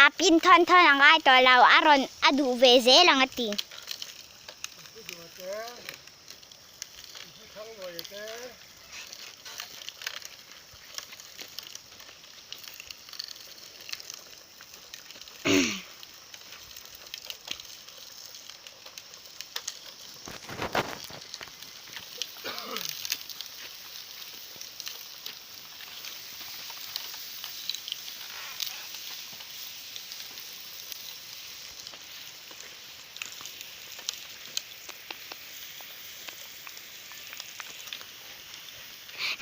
A pin thawn thawn a ngai tawh lo, a rawn a duh ve zel ang a ti.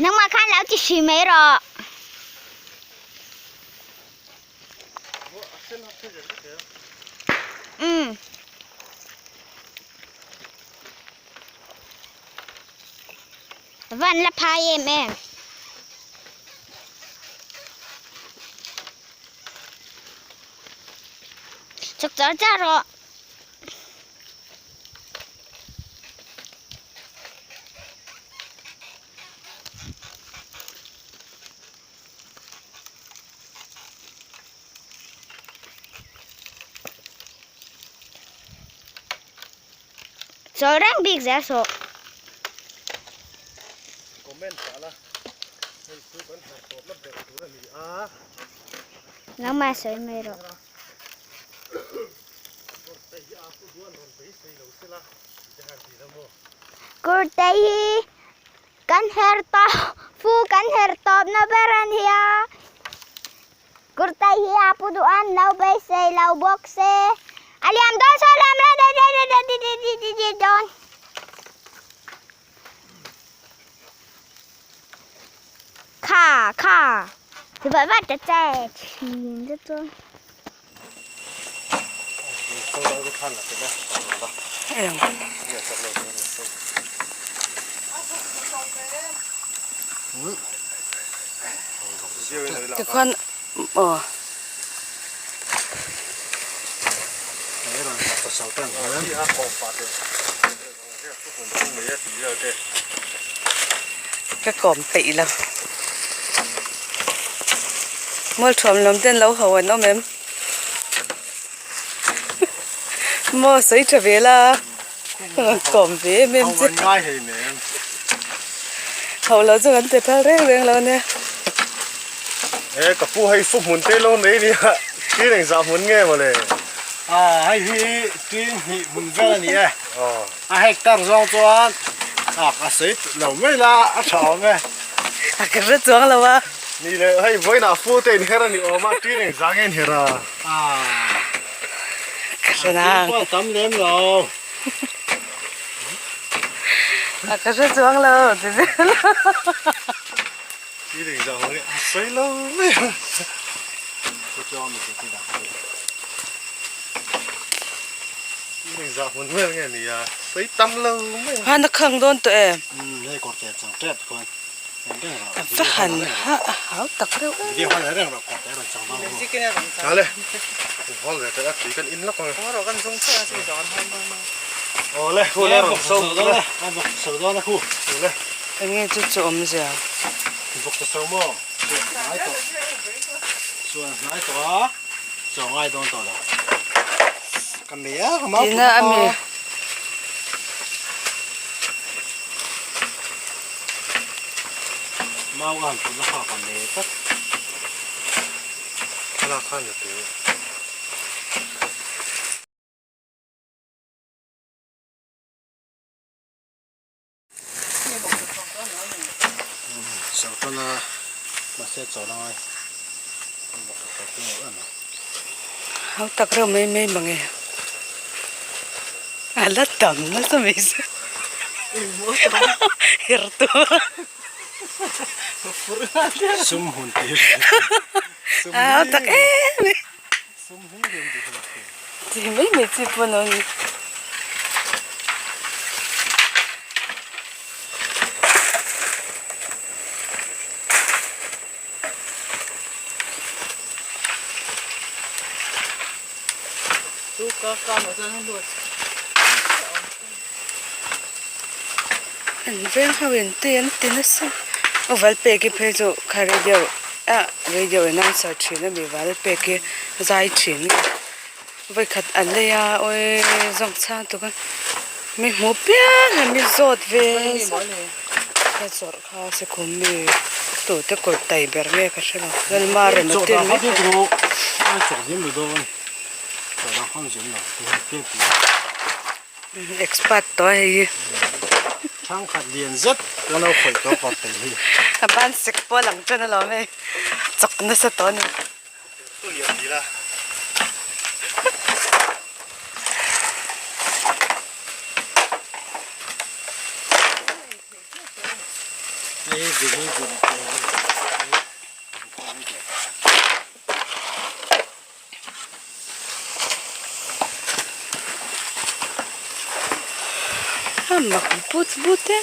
Nangmah khan lo ti hri mai rawh. Umm. Van la phai em em. Chuk char char rawh. Chawl reng bik zel sawh. Comment pah la, hei chu kan har tawp la ber tur a ni a. Nangmah sawi mai rawh. Kurte hi kan her tawp fu kan her tawp na ber a nia. Kurtai hi a pu duh a, no beisei lo bawk se. A liam dawn saw liam la dei dei dei dei dei dei dei dei dawn. Kha kha ti vat vat ta che thin te chuan. Tikhuan aw. Ka kawm peih lo. Mual thuam lam ten lo ho an awm em? Maw sawi tha ve la rawn kawm ve em em che. Ho lo chu kan pe phal reng reng lo nia. E ka pu hei fu hmun te lo nei nia tin eng zah hmun nge mawle. A hei hi tin hnih hmun vel a ni e. A hectare zawng chuan a ka sawi lo mai la a tha awm e. A ka hre chuang lo a. Ni le hei vawiinah fu te inher a ni awm a tin eng zah nge inher a. A ka hre nang. Pawh tam lem lo. A ka hre chuang lo ti zel. Tin eng zah hmun nge a sawi lo mai a. Tin eng zah hmun vel nge ni a sawi tam lo mai a. Han a khang dawn tawh em? Umm hei kawr te chang tep khuan. A va han ha a hau tak reuh em. Chale awle khu le rawn so le le Enge chu chu awmzia. Tina ami. Mau a han put na kha kan nei tlat. Thlalak khan la teh. Sawtana mahse chaw la ngai. Hau tak reuh mai mai mange. A la tam nasa mai se her tur sum hun tir a tak em em ti mai mai chi pawh a ni. An veng ho in tui an ti nasa aw val pek hi phei chu kha radio a radio announcer thin a mi val pek hi zai thin nge vawikhat a lei a awi zawng chhang tuk a mi hmuh piang a mi zawt ve zat ka zawrh kha sikhum mi tute kawr tai ber nge ka hre lo lalma rem a tin mai Expert tawh a hei hi. Thangkhat lian zet ka lo khawih tawh kawr tel hi. A ban sek pawh a lang tan alawm hei. Chak nasa tawh a ni. Tu lian ti la. Hei hi hi A mak but but e.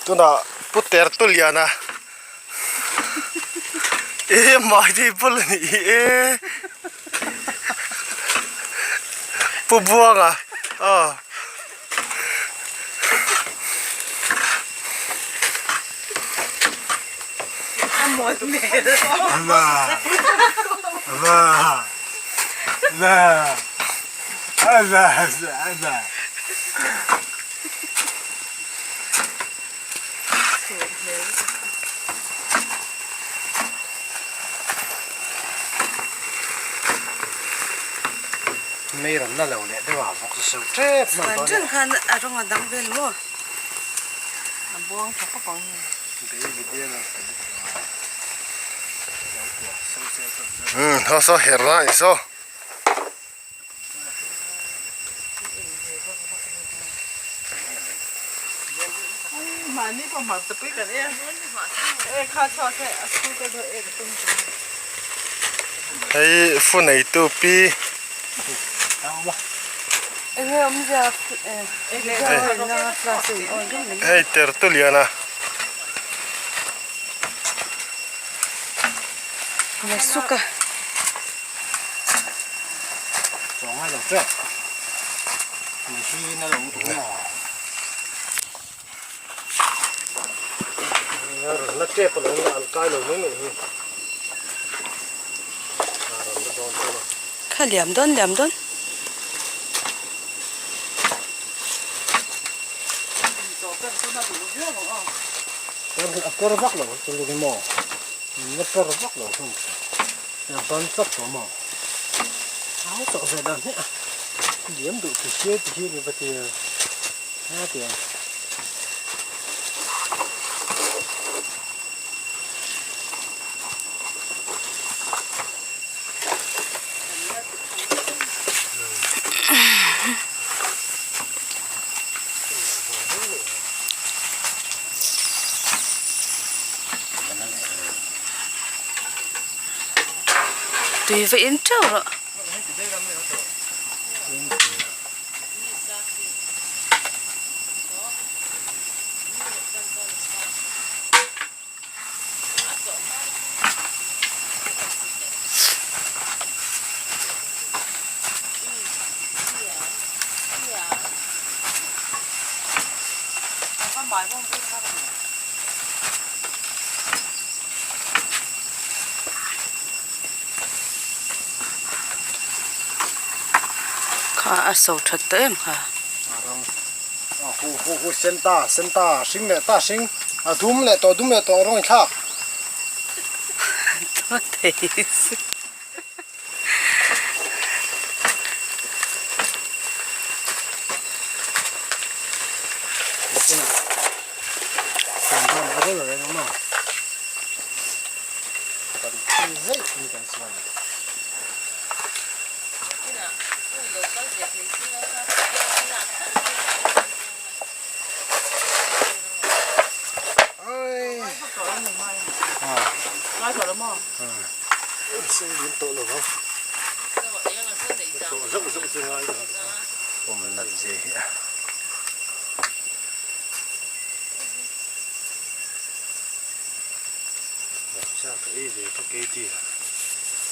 Tunah Pu Tertuliana E mahni bul a ni e Pu Buanga aw. Mei rawn na lo leh deuh a vawk chu seu tep hman dawn e. Chuan khan a rawng a dang vel maw? A buang tha khawp ang nge. Umm saw saw her na i saw. Hei fu neitu pi hei Tertuliana. La tep alo an kai lo mai mai hi a rawn la dawn chuan a. Kha liam dawn liam dawn. A per vak lo chu lu hi maw la per vak lo hlawm chu. A ban tlat tawh maw? Au chauh ve dan hmiah a, liam duh ti sia ti hi ni va ti a ti ang. Tui va in teuh rawh. Kha a so that tawh em kha. Hu hu hu senta senta hring leh ta hring a dum leh tawh dum leh tawh rawng i thlak. Chaw thei si. Sa ka ei ve vak ei ti a,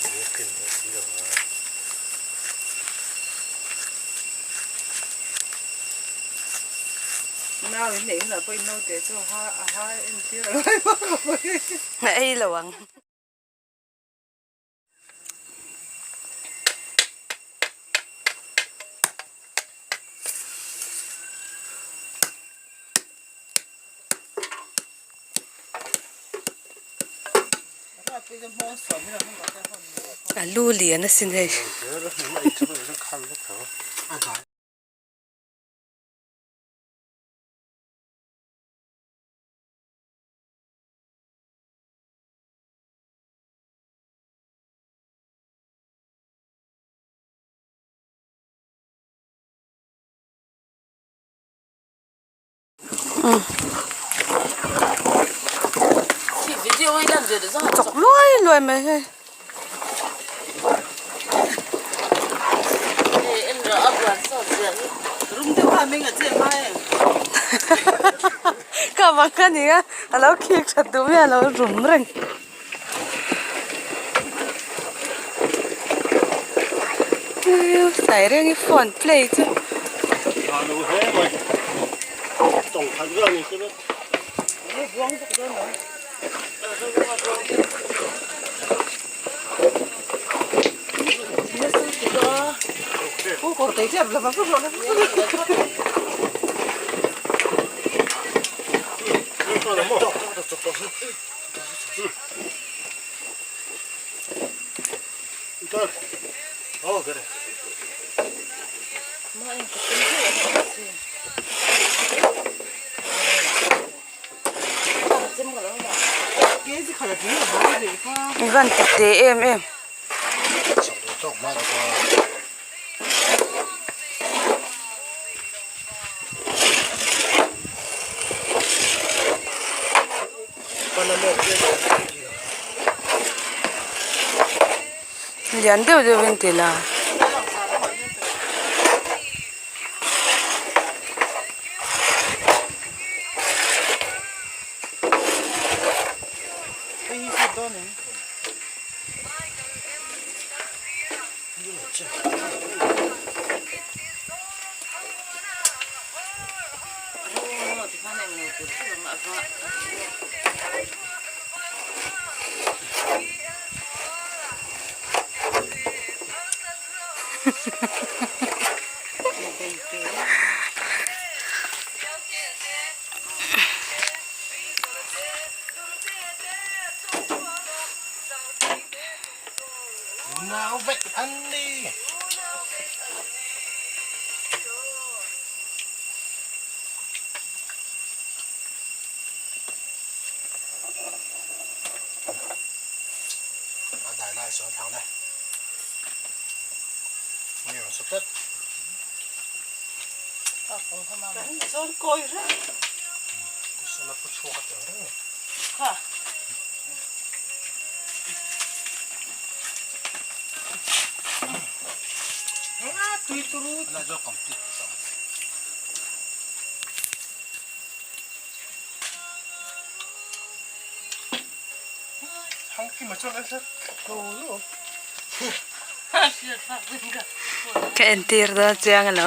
enge ken hleh si lo a. Nau in neih hunah pawh in naute chu a ha a ha entir a ngai vak lo mai. A ei lo ang. A lu lian asin hei. Chawk luai luai mai hei. Ka bang a ni a a lo khik that duh mai a lo rum reng. Sai reng i phone play chu. I van ti te em em. Lian deuh deuh in ti la. Ka entir dawn chiang alo.